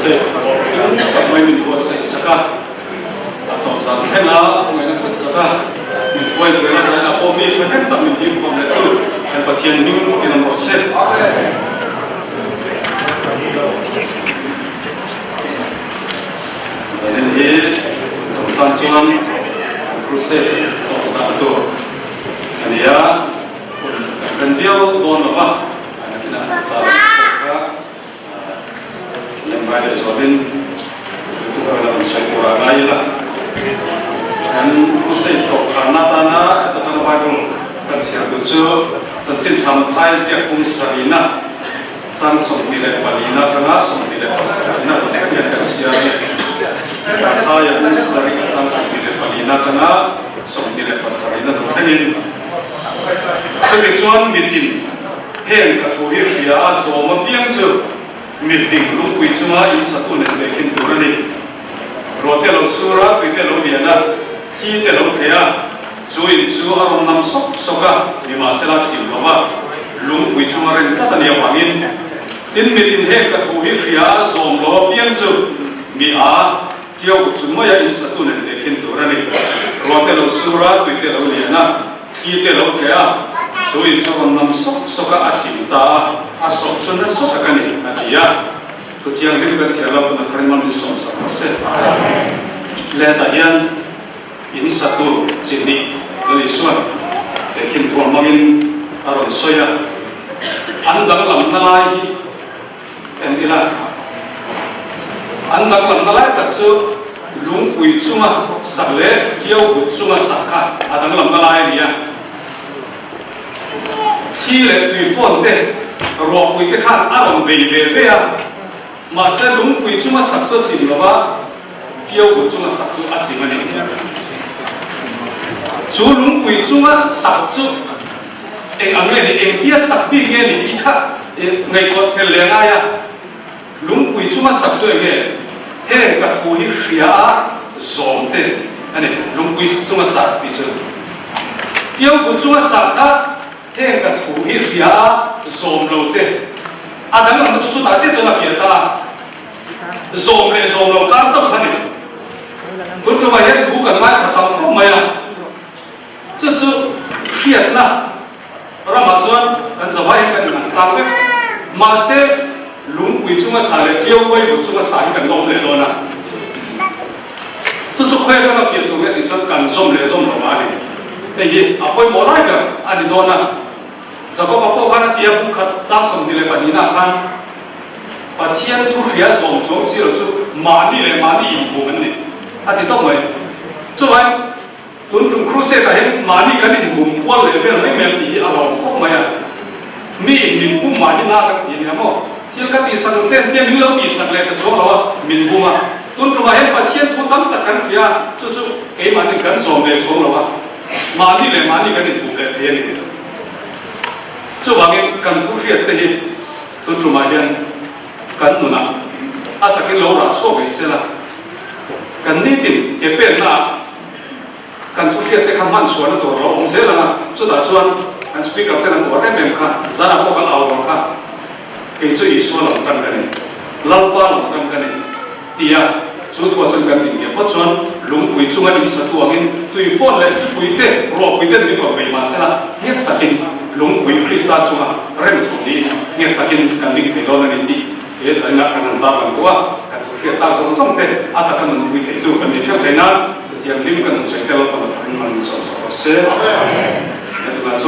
Crusade hlawhtling tak mai min buatsaih sak a, a tawp zan thleng a, a ngaihna kut sak a, min hruai zel a, zainah pawh mi thahnem tak min him khawm leh tu kan Pathian hming fakin awm rawh se. Zanin hi tum tan chuan kan Crusade tawp zan tur a ni a, hun kan ren viau dawn lo va, nakinah kan chau pawh kha Lem ngai leh zualin tukhawih lam sawi turah ngai ila. Kan crusade tawp kharna atana heta tanga Bible kan chhiar duh chu Chanchin Tha Mathai ziak kum sarihna chang 24na atanga 27na zan thleng hian kan chhiar a ni. Mathaia kum sarih chang 24na atanga 27na zan thlengin. Chumi chuan mitin Heng ka thu hi hria a zawm apiang chu mi fing lungpui chunga in satu nen leh khin tur a ni. Ruah te lo sur a, tui te lo lian a, thi te lo thei a, chu in chu a rawn nam sawk sawk a, nimahsela chim lo va, lungpui chunga rem tlat a nih avangin. Tin, mitin heng ka thu hi hria a zawm lo apiang chu mi a tiau kut chung maia in satu nen leh khin tur a ni. Ruah te lo sur a, tui te lo lian a, Khi te lo tleh a, chu in chu rawn nam sawk sawk a, a chim ta a, a sawk chu nasa tak a ni, a ti a. Thu thianghlim kan chhiar lo pawn a thar in man min sawm sak rawh se. Lentah hian in satu chi hnih Lal Isuan he khin thuam hmangin a rawn sawi a, an danglamna lai hi En ila, an danglamna lai tak chu lungpui chunga sak leh tiau vut chunga sak kha a danglamna lai a ni a. Thi leh tui fawn te, ruahpui te khan a rawn bei ve ve a, mahse lungpui chunga sak chu a chim lo va, tiau vut chunga sak chu a chim a ni. Chu lungpui chunga sak chu Eng ang nge ni, engtia sak bik nge ni tih kha ngaihtuah tel leh a ngai a. Lungpui chunga sak chu eng nge? Heng ka thu hi hria a zawm te a ni, lungpui chunga sak tih chu. Tiauvu chunga sak kha heng ka thu hi hria a zawm lo te. A danglamna chu chutah chiah chuan a fiah ta a, zawm leh zawm lo kar chauh kha ni. Tun tumah hian thu kan ngaithla tam khawp mai a. Chu chu hriatna ramah chuan kan zavai hi kan inang tlang vek. Mahse, lungpui chunga sa leh tiau vaivut chunga sa hi kan la awm leh dawn a. Chu chu khawi atanga fiah tur nge tih chuan kan zawm leh zawm lo a ni. Hei hi a pawimawh lai ber a ni dawn a. Jakob-a pawh khan a ti a, buk khat chang 22 ah khan Pathian thu hria zawm chuang si lo chu mahni leh mahni inbum an ni a ti tawp mai. Chuvangin, Tun tum crusade ah hian mahni kan inbum kual leh vel mai mai ang tih hi a lawm khawp mai a. Mi in min bum mahni na kan ti a nia maw? Thil ka tihsak ang che an tia min lo tihsak leh ta chuang lo a, min bum a. Tun tumah hian Pathian thu tam tak kan hria a, chu chu keimahni kan zawm leh chuang lo a, mahni leh mahni kan inbum leh thei a ni. Chuvangin kan thu hriat te hi tun tumah hian kan nunah a takin lo rah chhuak ngei sela, kan nitin ke penna ah Kan thuhriat te kha hman chhuahna tur a lo awm zel ang a, chutah chuan kan speaker ten an uar em em kha, zanah pawh kan au dawn kha, kei chu Isua lam tan ka ni, Lalpa lam tan ka ni tia chu thuah chuan kan dinhniah phawt chuan lungpui chunga in sa tuangin tui fawn leh thlipui te, ruahpui ten min rawn bei mahsela nghet takin lungpui Krista chunga rem chho niin nghet takin kan ding thei dawn a ni tih he zainah kan han tarlang duh a, kan thuhriat tak zawng zawng te a taka nunpui theitu kan ni theuh thei nan. Thianghlim kan sawi tel a tharin man zawk zawk rawh se. He tunah chuan.